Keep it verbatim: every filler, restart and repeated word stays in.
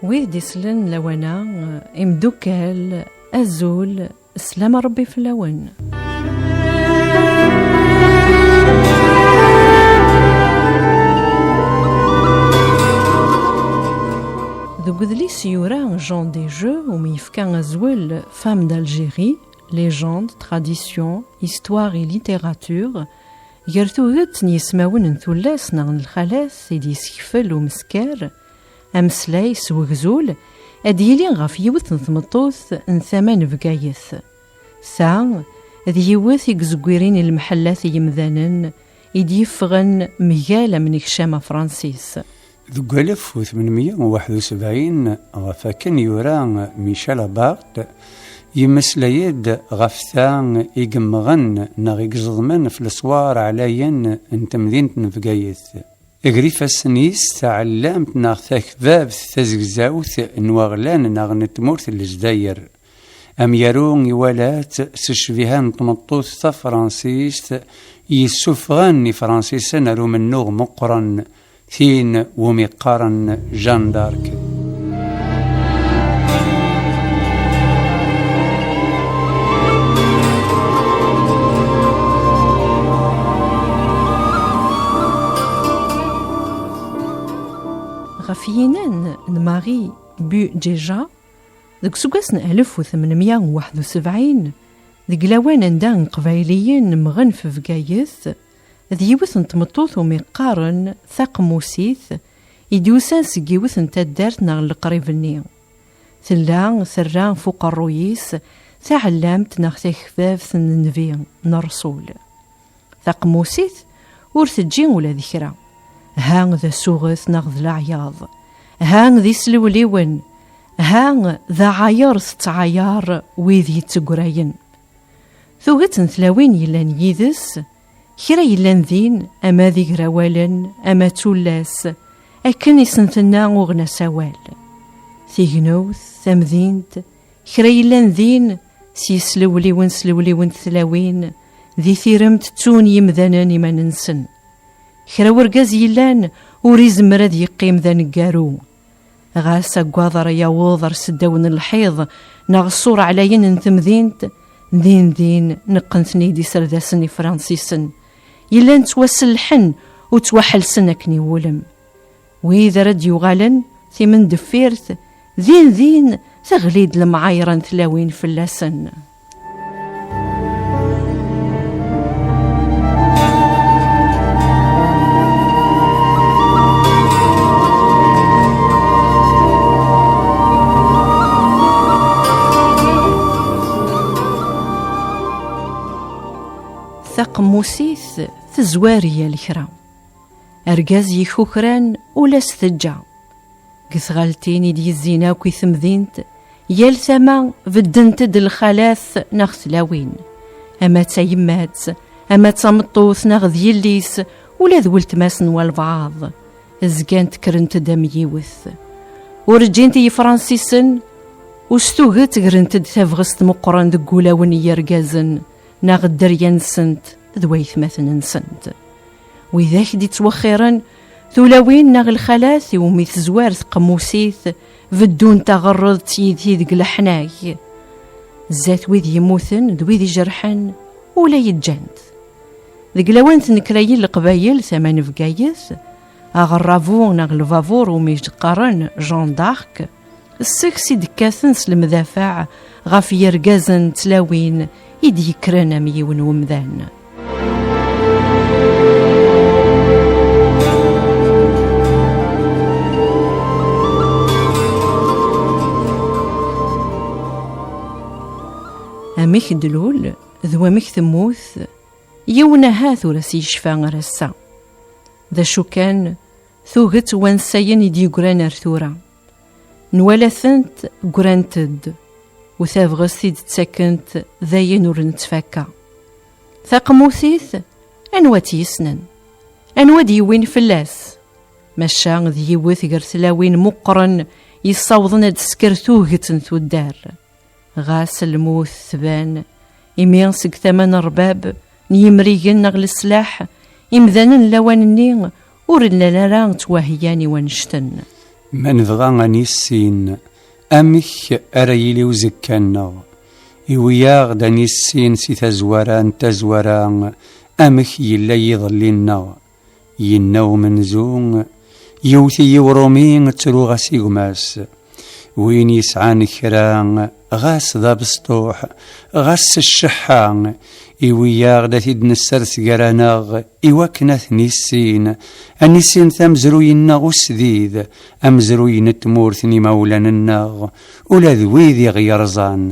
Wid d-isellen lawan-a, imdukkal, azul, slam Rebbi fell-awen. Deg udlis yura Jean Desjeux, umi yefka azwel Femme d'Algérie, légende, tradition, histoire et littérature, gar tuget n yismawen n tullas neɣ n lxalat i d-yeskfel umeskar, ameslay s wegzul, ad d-yili ɣef yiwet n tmeṭṭut n tama n Bgayet. Ta d yiwet i yezeggiren i lemḥellat n yimdanen i d-yeffɣen mgal amenekcam afransis. Deg walef u tmenmya u waḥed u sebɛin, ɣef wakken yura Michel Abarth, yemmeslay-d ɣef ta i yemmɣen neɣ i iẓeḍmen f leswar ɛlayen n temdint n Bgayet. Ger ifassen-is taɛellamt neɣ takbabt tazegzawt n waɣlan neɣ n tmurt n Lezzayer. Amyaru iwala-tt s ccbiha n tmeṭṭut tafransist yessufɣen Ifransisen ar umennuɣ meqqren, tin wumi qqaren Jeanne d'Arc. Ɣef yinan n Marie Bugeja, deg useggas n alef u tmenmya u waḥed u sebɛin, deg lawan anda Iqbayliyen mmɣen f Bgayet, d yiwet n tmeṭṭut umi qqaren Taqemmusit, i d-yusan seg yiwet n taddart neɣ leqrib-nni. Tella terra f uqerruy-is taɛellamt neɣ takbabt n nnbi, n rrsul. Taqemmusit ur teǧǧi ula d kra. Ha d asuɣet neɣ d leɛyaḍ. Ha d islewliwen. Ha d aɛayer tettɛayar wid yettegrayen. Tuget n tlawin yellan yid-s, kra yellan din, ama d igrawalen, ama d tullas, akken i sen-tenna uɣnas awal. Tignewt, tamdint, kra yellan din, s yislewliwen slewliwen n tlawin, di tiremt ttun yimdanen iman-nsen. Kra urgaz yellan ur izemmer ad yeqqim d aneggaru. Ɣas aggaḍ ara yaweḍ ar seddaw n lḥiḍ neɣ ṣṣur ɛlayen n temdint, din din neqqen-ten-id iserdasen ifransisen. Yellan ttwasellḥen u ttwaḥelsen akken iwulem. Wid ara d-yuɣalen timendeffirt, din din teɣli-d lemɛayra n tlawin fell-asen. Taqemmusit tezwar yal kra. Argaz yekukran ula s-teǧǧa. Deg tɣaltin i d-yezzin akk i temdint, yal tama beddent-d lxalat neɣ tlawin. Ama d tayemmat, ama d tameṭṭut neɣ d yelli-s, ula d weltma-s n walbeɛḍ. Zgant kkrent-d am yiwet. Ur ǧǧint i yifransisen, u s tuget grent-d tabɣest meqqren deg wulawen n yergazen, neɣ dderya-nsent d waytmaten-nsent. Widak d-ittwexxiren, tulawin neɣ lxalat iwumi tezwar tqemmusit, beddunt aɣerreḍ d tyidi deg leḥnak. Zdat wid yemmuten d wid ijerḥen, ula yeǧǧan-t. Deg lawan n tnekra n Leqbayel tama n Bgayet, aɣerrabu neɣ lbabur umi qqaren Jean d'Arc, seg-s i d-kkaten s lemdafaɛ ɣef yergazen d tlawin i d-yekkren am yiwen wemdan. Amek d-lul d wamek temmut, yiwen ahat ur as-yecfa ar ass-a. D acu kan, tuget n wansayen i d-yeggran ar tura. Nwala-tent ggrant-d, u tabɣest i d-ttakent d ayen ur nettfakka. Taqemmutit, anwa tt-yessnen? Anwa d-yewwin fell-as? Maca d yiwet gar tlawin meqqren yessawḍen ad d-tesker tuget n tuddar. Ɣas lmut tban, imi seg tama n rbab n yimrigen neɣ leslaḥ, imdanen n lawan-nni ur llan ara ttwaheyyan i wannect-en. Ma nebɣa ad nissin amek ara yili uzekka-nneɣ, iwi-yaɣ-d ad nissin si tazwara n tazwara amek yella yiḍelli-nneɣ. Yenna umenzu: "Yewwet-iyi urumi, ttruɣ-as i gma-s. Win yesɛan kra, ɣas d abesṭuḥ, ɣas s cceḥḥa, iwi-yaɣ-d ad t-id-nessers gar-aneɣ, iwakken ad t-nissin, ad nissin tamezruy-nneɣ usdid, amezruy n tmurt n imawlan-nneɣ, ula d wid i ɣ-yerẓan."